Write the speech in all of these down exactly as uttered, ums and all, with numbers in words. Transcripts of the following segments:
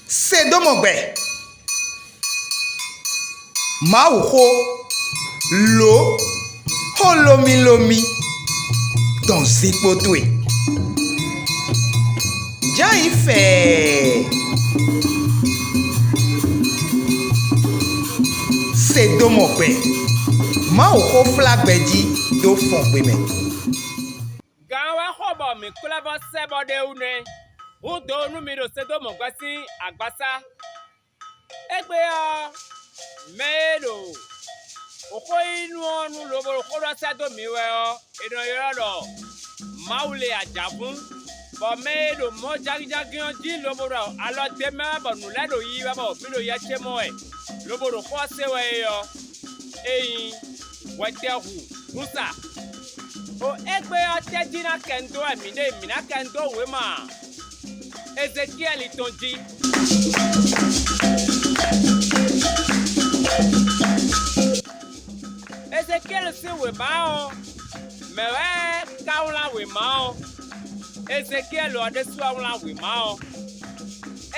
Se dó mɔ gbɛ. Mawuxó, lǒ, xó lómílómí, dɔn zinkpo towe. Jǎ nyí fɛɛ. Se dó mɔ gbɛ. Mawuxó flá gbɛ jí dó fɔn gbe mɛ. Gǎn wɛ xo bɔ mǐ klɛ́ vɔ́ sɛ́ bɔ ɖ'é wú nɛ́. Hǔn do nú mi ɖo Sedómu gbɛ́ sín agbasá. Égbé ɔ́, mɛ e ɖo xó yí nú ɔ́ nu lobo ɖo xó ɖɔ sɛ́ dó mi wɛ ɔ́, è nɔ ylɔ́ ɖɔ Mawu le ajǎvún, bɔ mɛ e ɖo mɔ jagíjagín ɔ́ jí lobo ɖɔ alɔ d'é mɛ wɛ bɔ nǔ lɛ́ɛ ɖo yiyi wɛ bɔ mǐ ɖo yɛ ce mɔ wɛ, lobo ɖo xó ɔ́ se wɛ é ɔ́, é nyí hwɛtɛ́hu nǔ sa. Xo égbé ɔ́ tɛ́ jí ná kɛ nu dó wɛ mǐ ɖe? Mǐ ná kɛ nu dó wěma Ezekiɛ́li tɔn jí. Ezekiɛ́li sín wěma ɔ́, mɛ̌ wɛ ka wlán wěma ɔ́? Ezekiɛ́li ɔ́ ɖésú wɛ wlán wěma ɔ́.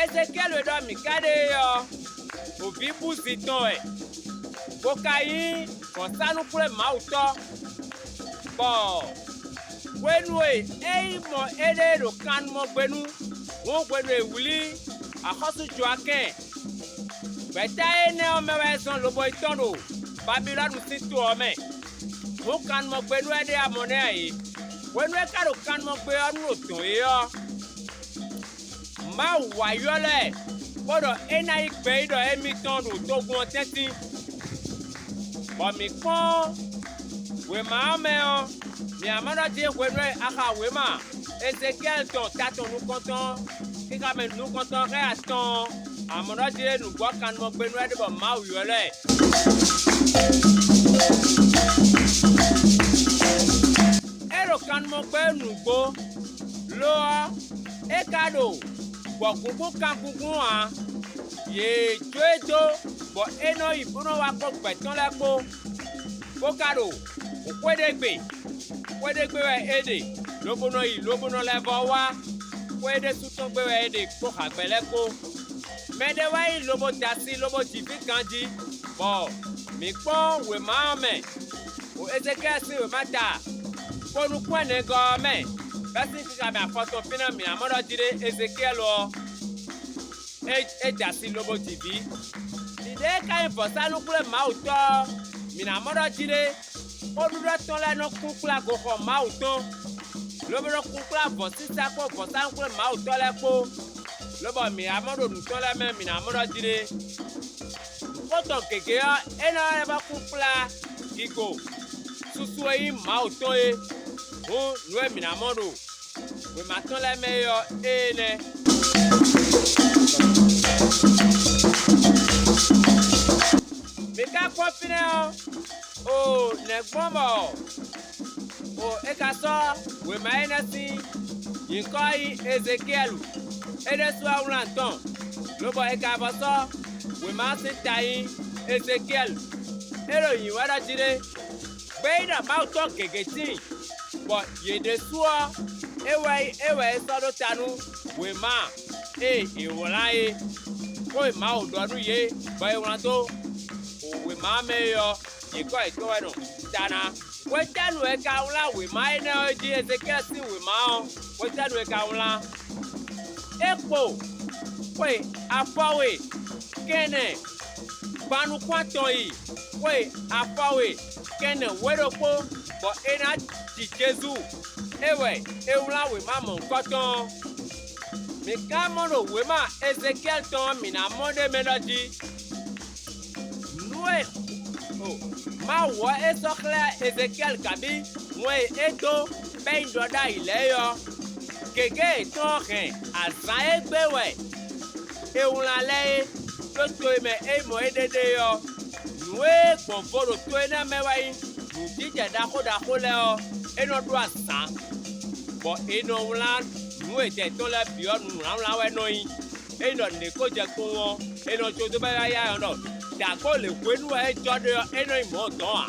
Ezekiɛ́li e ɖɔ mǐ ka ɖe é ɔ́, hǒví Búzi tɔn wɛ, bó ka nyí vɔ̌sánú-xwlémawutɔ́, bɔ hwenu e é yi mɔ éɖée ɖo kannumɔgbénu, hǔn hwenu e è wlí axɔ́sú Joakɛ́n, gbɛ̌ta énɛ́ ɔ́ mɛ wɛ é zɔ́n lobo yi tɔ́n ɖo Babilɔ́nu sín to ɔ́ mɛ. Hǔn kannumɔgbénu wɛ ɖe amɔ nɛ́ ǎ é. Hwenu e é ka ɖo kannumɔgbé ɔ́ nu ɖo dɔ̌n é ɔ́, Mawu wá ylɔ́ ɛ, bó ɖɔ é ná yí gbɛ̌yíɖɔ émítɔn ɖo togun ɔ́ tɛ́ntin, bɔ mǐ kpɔ́n wěma ɔ́ mɛ ɔ́, mǐ ná mɔ ɖɔ jí hwenu e a xa wěma Ezekiɛ́li tɔn ta tɔn nukɔntɔn ɔ́, xixa mɛ nukɔntɔn xá atɔn ɔ́, a mɔ ɖɔ jí é nǔgbó kannumɔgbénu wɛ ɖe bɔ Mawu ylɔ́ ɛ. É ɖo kannumɔgbé nǔgbó; lo ɔ́, é ka ɖo gbɔ̌gúngún kangúngún ǎ. Yě jó e dó, bɔ é nɔ yi bó nɔ wá kpɔ́n gbɛ̌ tɔn lɛ́ɛ kpó, bó ka ɖo xwé ɖé gbe. Xwé ɖé gbe wɛ é ɖe, lobo nɔ yi lobo nɔ lɛ́ vɔ́ wá; xwé ɖésú tɔn gbe wɛ é ɖe kpó hagbɛ lɛ́ɛ kpó. Mɛ ɖé wɛ nyí lobo da asi lobo ji fí ganjí, bɔ mǐ kpɔ́n wěma ɔ́ mɛ, ɖo Ezekiɛ́li sín wěma ta, kpo nukún ɛnɛgɔ́ ɔ́ mɛ, bɛ́ sín xixa mɛ afɔtɔn fínɛ́ mǐ ná mɔ ɖɔ jí ɖé Ezekiɛ́li ɔ́, é é da asi lobo ji vǐ. Ɖiɖe e ka nyí vɔ̌sánú-xwlémawutɔ́ ɔ́, mǐ ná mɔ ɖɔ jí ɖé, xóɖuɖɔ tɔn lɛ́ɛ nɔ kúnkplá goxɔ Mawu tɔn, lobo nɔ kúnkplá vɔ̌sísá kpó vɔ̌sánú-xwlémawutɔ́ lɛ́ɛ kpó, lobɔ mǐ wá mɔ ɖo nǔ tɔn lɛ́ɛ mɛ mǐ ná mɔ ɖɔ jí ɖé. Xó tɔn gěgé ɔ́, é nɔ lɛ́ vɔ́ kúnkplá gigo susu e nyí Mawu tɔn é. Hǔn nǔ e mǐ ná mɔ ɖo wěma tɔn lɛ́ɛ mɛ é ɔ́, éenɛ́. Mǐ ka kpɔ́n fínɛ́ ɔ́, o nɛ̌ gbɔn bɔ o é ka sɔ́ wěma énɛ́ sín nyǐkɔ ɔ́ nyí Ezekiɛ́li? É ɖésú wɛ wlán tɔn, lobɔ è ka vɔ sɔ́ wěma ɔ́ sín ta nyí Ezekiɛ́li. É ɖo nyǐ wɛ ɖɔ jí ɖé: Gbeyíɖɔ Mawu tɔn gěgé tíin, bɔ yě ɖésú ɔ́, é wɛ nyí é wɛ è sɔ́ ɖó ta nú wěma e è wlán é. Xó e Mawu ɖɔ nú yě bɔ è wlán dó wěma ɔ́ mɛ é ɔ́, nyǐkɔ yětɔn wɛ nɔ ta ná. Hwetɛ́nu è ka wlán wěma énɛ́ ɔ́ jí? Ezekiɛ́li sín wěma ɔ́, hwetɛ́nu è ka wlán? É kpo xwe afɔwe kɛnɛ gban nukún atɔn yi xwe afɔwe kɛnɛ wǒ ɖokpó, bɔ è nǎ ji Jezu; é wɛ è wlán wěma mɔ̌hunkɔtɔn ɔ́. Mǐ ka mɔ ɖo wěma Ezekiɛ́li tɔn ɔ́, mǐ ná mɔ ɖ'é mɛ ɖɔ jí: Nǔ e o Mawu ɔ́ é sɔ́ xlɛ́ Ezekiɛ́li kabí wɛn e é dó bɛ́ nyí ɖɔ ɖ'ayǐ lɛ́ɛ é ɔ́, gěgé yětɔn ɔ́ hɛn azǎn e gbe wɛ è wlán lɛ́ɛ é ɖó to e mɛ é mɔ é ɖe ɖe é ɔ́. Nǔ e gbɔn vo ɖo to énɛ́ mɛ wɛ nyí nǔjijɛ ɖaxó ɖaxó lɛ́ɛ ɔ́, é nɔ ɖó azǎn, bɔ è nɔ wlán nǔ e jɛ tɔn lɛ́ɛ bǐ ɔ́ nǔ wlánwlán wɛ nɔ nyí. Ényí ɖɔ nǔɖé ko jɛ kpowun ɔ́, è nɔ jó dó bɔ é wá yá nyɔ̌ ɖɔ dǎgbó lě hwenu wɛ é jɔ ɖe ɔ́, é nɔ nyí mɔ̌ dɔn ǎ.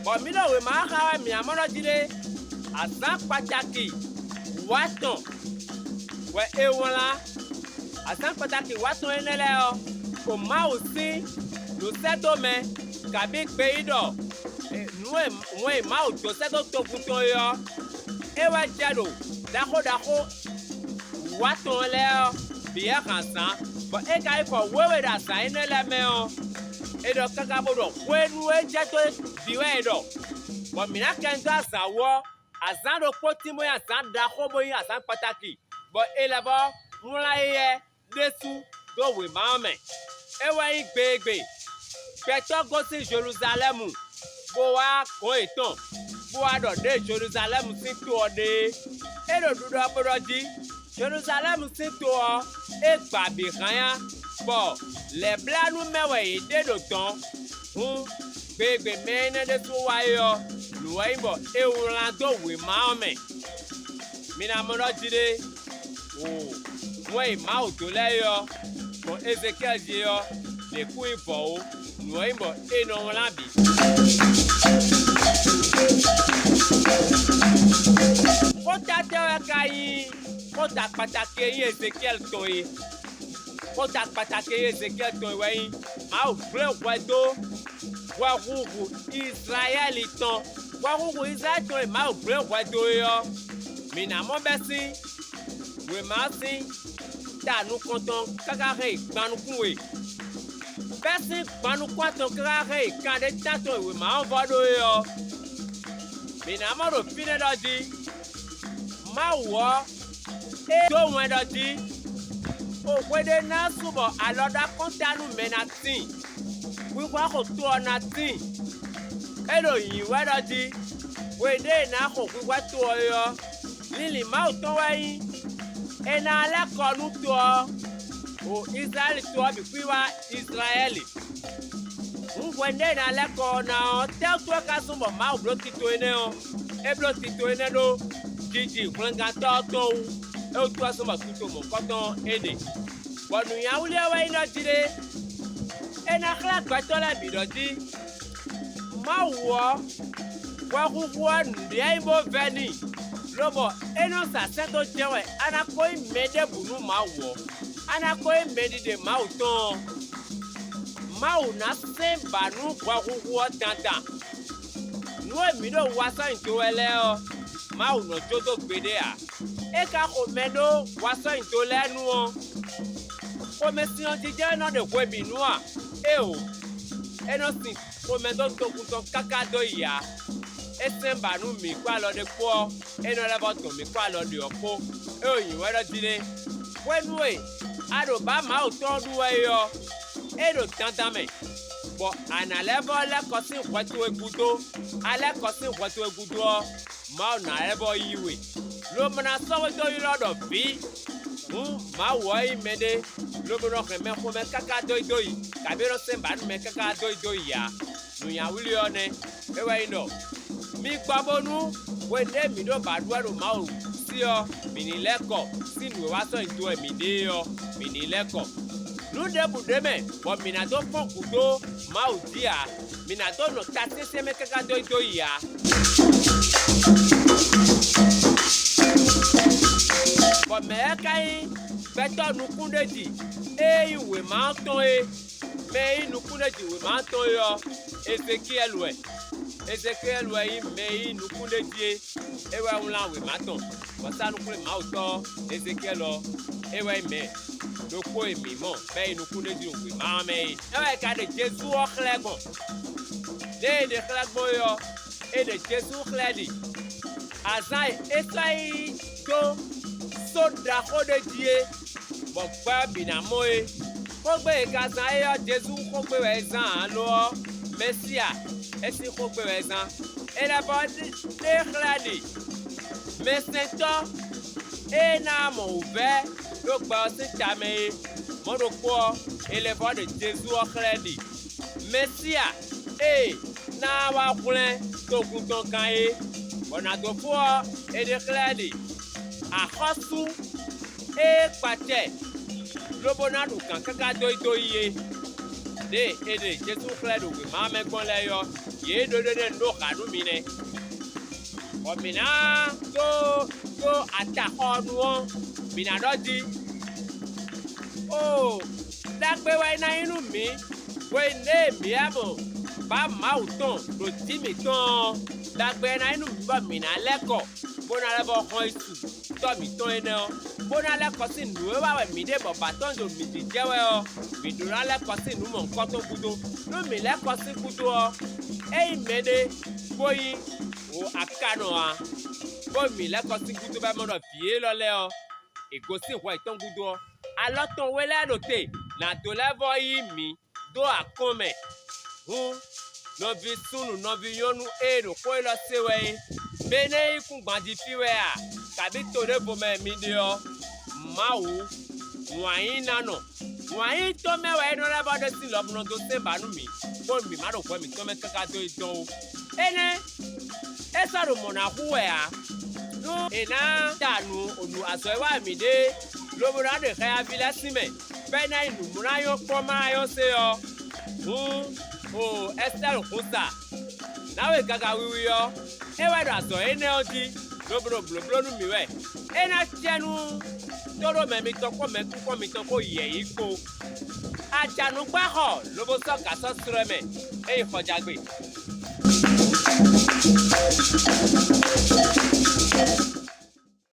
Bɔ mǐ ɖo wěma ɔ́ xa wɛ mǐ ná mɔ ɖɔ jí ɖé: azǎn kpacaki Wǎ tɔn wɛ è wlán azǎn kpataki wǎ tɔn énɛ́ lɛ́ɛ ɔ́, ɖo Mawu sín nǔsɛ́dómɛ, kabǐ gbeyíɖɔ nǔ e wɛn e Mawu dó sɛ́ dó togun tɔn é ɔ́, é wɛ jɛ ɖo ɖaxó ɖaxó wǎ tɔn lɛ́ɛ ɔ́ bǐ hɛn azǎn, bɔ é ka yi xɔ wěwe ɖo azǎn énɛ́ lɛ́ɛ mɛ ɔ́, è ɖɔ káká bó ɖɔ hwenu e jɛ dó é bǐ wɛ è ɖɔ, bɔ mǐ ná kɛn dó azǎn wú ɔ́, azǎn ɖokpó tín bó nyí azǎn ɖaxó bó nyí azǎn kpataki, bɔ è lɛ́ vɔ́ wlán éyɛ́ ɖésú dó wěma ɔ́ mɛ. É wɛ nyí gbe e gbe gbɛtɔ́ gosín Jeluzalɛ́mu, bó wá gɔ̌n yětɔn, bó wá ɖɔ ɖěe Jeluzalɛ́mu sín to ɔ́ ɖe é. É ɖo ɖiɖɔ bó ɖɔ jí: Jeluzalɛ́mu sín to ɔ́, é gba bǐ hánnyá, bɔ lɛ̌blánú mɛ wɛ yě ɖe ɖo dɔ̌n. Hǔn, gbe e gbe mɛ énɛ́ ɖésú wá é ɔ́, nǔ wɛ nyí bɔ è wlán dó wěma ɔ́ mɛ. Mi ná mɔ ɖɔ jí ɖé, wǒ wɛn e Mawu dó lɛ́ɛ é ɔ́, gbɔn Ezekiɛ́li jí é ɔ́, ɖě kún nyí vɔ̌ ó; nǔ ɔ́ nyí bɔ è nɔ wlán bǐ. Xóta tɛ́ wɛ ka nyí xóta kpataki e nyí Ezekiɛ́li tɔn é? Xóta kpataki e nyí Ezekiɛ́li tɔn é wɛ nyí: Mawu gblé hwɛ dó hwɛhuhu Izlayɛ́li tɔn. Hwɛhuhu Izlayɛ́li tɔn e Mawu gblé hwɛ dó é ɔ́, mǐ ná mɔ bɛ́ sín wěma ɔ́ sín ta nukɔntɔn káká hɛn yi gban nukún we, bɛ́ sín gban nukún atɔn káká hɛn yi kanɖétɛn atɔn e wěma ɔ́ vɔ ɖó é ɔ́. Mǐ ná mɔ ɖo fínɛ́ ɖɔ jí: Mawu ɔ́, é dó wɛn ɖɔ jí: O hwe ɖé ná su bɔ alɔ ɖó akɔ́nta nú mɛ ná tíin, hwixwá xo to ɔ́ ná tíin. É ɖo nyǐ wɛ ɖɔ jí: Hwe ɖé e ná xo hwixwá to ɔ́ é ɔ́, linlin Mawu tɔn wɛ nyí; é ná lɛ́ kɔ nú to ɔ́, ɖo Izlayɛ́li to ɔ́ bǐ xwíxwá Izlayɛ́li. Hǔn hwenu ɖé è nǎ lɛ́ kɔ ɔ́ ná ɔ́, tɛ́wútu wɛ ka zɔ́n bɔ Mawu bló tito énɛ́ ɔ́? É bló tito énɛ́ ɖó jiji hwlɛngántɔ́ ɔ́ tɔn wú; é wútu wɛ zɔ́n bɔ tito mɔ̌hunkɔtɔn ɔ́ é ɖe. Bɔ nǔnywɛ́ ɔ́ wɛ nyí ɖɔ jí ɖé: é ná xlɛ́ gbɛtɔ́ lɛ́ɛ bǐ ɖɔ jí Mawu ɔ́, hwɛhuhu ɔ́ nǔɖé wɛ nyí bó vɛ́ n'i, lobɔ é nɔ sa sɛ́n dó jɛ́n wɛ a nǎ ko nyí mɛ ɖěbǔ nú Mawu ɔ́, a nǎ ko nyí mɛɖiɖe Mawu tɔn ɔ́. Mawu ná sɛ́n ba nú hwɛhuhu ɔ́ dandan. Nǔ e mǐ ɖo wa sɔ́ nyi do wɛ lɛ́ɛ ɔ́, Mawu nɔ jó dó gbeɖé ǎ. É ka xo mɛ ɖó wa sɔ́ nyi do lɛ́ɛ nu ɔ́, xomɛsin ɔ́ jijɛ wɛ nɔ ɖe hwebǐnu a? Éeǒ, é nɔ sin xomɛ dó togun tɔn káká dó yi ǎ. É sɛ́n ba nú mǐ kpó alɔ ɖé kpó ɔ́, é nɔ lɛ́ vɔ́ dɔn mǐ kpó alɔ ɖě ɔ́ kpó. É ɖo nyǐ wɛ ɖɔ jí ɖé: Hwenu e a ɖo bǎ Mawu tɔn ɔ́ ɖu wɛ é ɔ́, é ɖo dandan mɛ, bɔ a nǎ lɛ́ vɔ́ lɛ́ kɔ sín hwɛ towe gúdo; a lɛ́ kɔ sín hwɛ towe gúdo ɔ́, Mawu ná lɛ́ vɔ́ yí we, lobo ná sɔ́ we dó ylɔ́ ɖɔ vǐ. Hǔn Mawu ɔ́ nyí mɛɖé, lobo nɔ hɛn mɛxomɛ káká dó yi dó yi, kabí é nɔ sɛ́n bǎ nú mɛ káká dó yi dó yi ǎ. Nǔnywɛ́ ɔ́ nɛ́; é wɛ nyí ɖɔ: Mi gbɔ bónú hwenu e mǐ ɖo bǎ ɖu wɛ ɖo Mawu sí ɔ́, mǐ ní lɛ́ kɔ sín nǔ e wá sɔ́ nyi do wɛ mǐ ɖe é ɔ́, mǐ ní lɛ́ kɔ. Nǔ ɖěbǔ ɖ'é mɛ bɔ mǐ ná dó fɔ́n gǔdo Mawu jí ǎ; mǐ ná dó nɔ ta syɛ́nsyɛ́n mɛ káká dó yi dó yi ǎ. Bɔ mɛ̌ wɛ ka nyí gbɛtɔ́ nukúnɖéji e nyí wěma ɔ́ tɔn é? Mɛ e nyí nukúnɖéjí wěma ɔ́ tɔn é ɔ́, Ezekiɛ́li wɛ. Ezekiɛ́li wɛ nyí mɛ e nyí nukúnɖéjí é; é wɛ wlán wěma tɔn. Vɔ̌sánú-xwlémawutɔ́ Ezekiɛ́li ɔ́, é wɛ nyí mɛ ɖokpó e mǐ mɔ bɔ é nyí nukúnɖéjí ɖo wěma ɔ́ mɛ é. É wɛ è ka ɖe Jezu ɔ́ xlɛ́ gbɔn. Lě e è ɖe xlɛ́ gbɔn é ɔ́, è ɖe Jezu xlɛ́ ɖi azǎn e é sɔ́ yi dó só ɖaxó ɖé jí é, bɔ gbɛ ɔ́ bǐ ná mɔ é. Xógbe e ka zán é ɔ́, Jezu xógbe wɛ é zán ǎ; lo ɔ́, Mɛsíya, é sín xógbe wɛ é zán. È lɛ́ vɔ́ ɖe xlɛ́ ɖi mɛsɛntɔ́ e ná mɔ wǔvɛ́ ɖo gbɛ ɔ́ sín ta mɛ é. Mɔ̌ ɖokpó ɔ́, è lɛ́ vɔ́ ɖe Jezu ɔ́ xlɛ́ ɖi Mɛsíya e ná wá hwlɛ́n togun tɔn gán é. Bɔ nǎ dó fó ɔ́, è ɖe xlɛ́ ɖi axɔ́sú e kpa acɛ lobo ná ɖu gǎn káká dó yi dó yi é. Ɖě e è ɖe Jezu xlɛ́ ɖo wěma ɔ́ mɛ gbɔn lɛ́ɛ ɔ́, yě ɖó ɖé ɖé un ɖó hǎ nú mi nɛ́. Bɔ mǐ ná dó dó ataxɔ ɔ́ nu ɔ́, mǐ ná ɖɔ jí: “Oo, ɖagbe wɛ é ná nyí nú mǐ, hwenu e mǐ wá mɔ bǎ Mawu tɔn ɖo jǐ mǐtɔn ɔ́, ɖagbe wɛ é ná nyí nú mǐ bɔ mǐ ná lɛ́ kɔ, bó ná lɛ́ vɔ́ hɔn yi su tɔ́ mǐtɔn énɛ́ ɔ́, bó ná lɛ́ kɔ sín nǔ e wa wɛ mǐ ɖe bɔ bǎ tɔn ɖo mǐ jijɛ wɛ ɔ́, mǐ ɖó ná lɛ́ kɔ sín nǔ mɔ̌hunkɔtɔn gúdo. Nú mǐ lɛ́ kɔ sín gúdo ɔ́, é nyí mɛɖé bó nyí wo akanɔ ǎ, bó mǐ lɛ́ kɔ sín gúdo bɔ é mɔ ɖɔ vǐ élɔ́ lɛ́ɛ ɔ́, è gosín hwɛ yětɔn gúdo ɔ́, alɔ tɔn we lɛ́ɛ ɖo te, nǎ dó lɛ́ vɔ́ yí mǐ dó akɔ́n mɛ. Hǔn, nɔví súnnu nɔví nyɔ́nu e ɖo xó élɔ́ se wɛ é, mɛ énɛ́ nyí kúngban jí fí wɛ a, kabǐ to ɖěvo mɛ mi ɖe ɔ́, Mawu, wǎn yí ná nɔ. Wǎn yí tɔn mɛ wɛ é nɔ lɛ́ vɔ́ ɖe sín lɔ bó nɔ dó sɛ́n ba nú mǐ, bónú mǐ ma ɖo hwɛ mǐtɔn mɛ káká dó yi dɔn ó. Énɛ́, é sɔ́ ɖo mɔ̌ ná hu wɛ ǎ. Nú è nǎ ta nǔ ɖo azɔ̌ e wa wɛ mǐ ɖe é, lobo ná ɖe xɛyaví lɛ́ɛ sín mɛ, bɔ é ná nyí nǔmlɔ́yɔ́kpɔ́ ma nyɔ́ se ɔ́, hǔn, o Ɛstɛ́lu hun sa, nǎwe gaga wiwi ɔ́, é wɛ ɖo azɔ̌ énɛ́ ɔ́ jí, lobo ɖo blǒbló nú mǐ wɛ. É ná cɛ nú tóɖó mɛ mitɔn kpó mɛkúnkún mitɔn kpó yɛ̌yi kpó. Ajanukpáxɔ lobo sɔ́ gǎ sɔ́ slɔ́ ɛ mɛ, é yi xɔjagbe.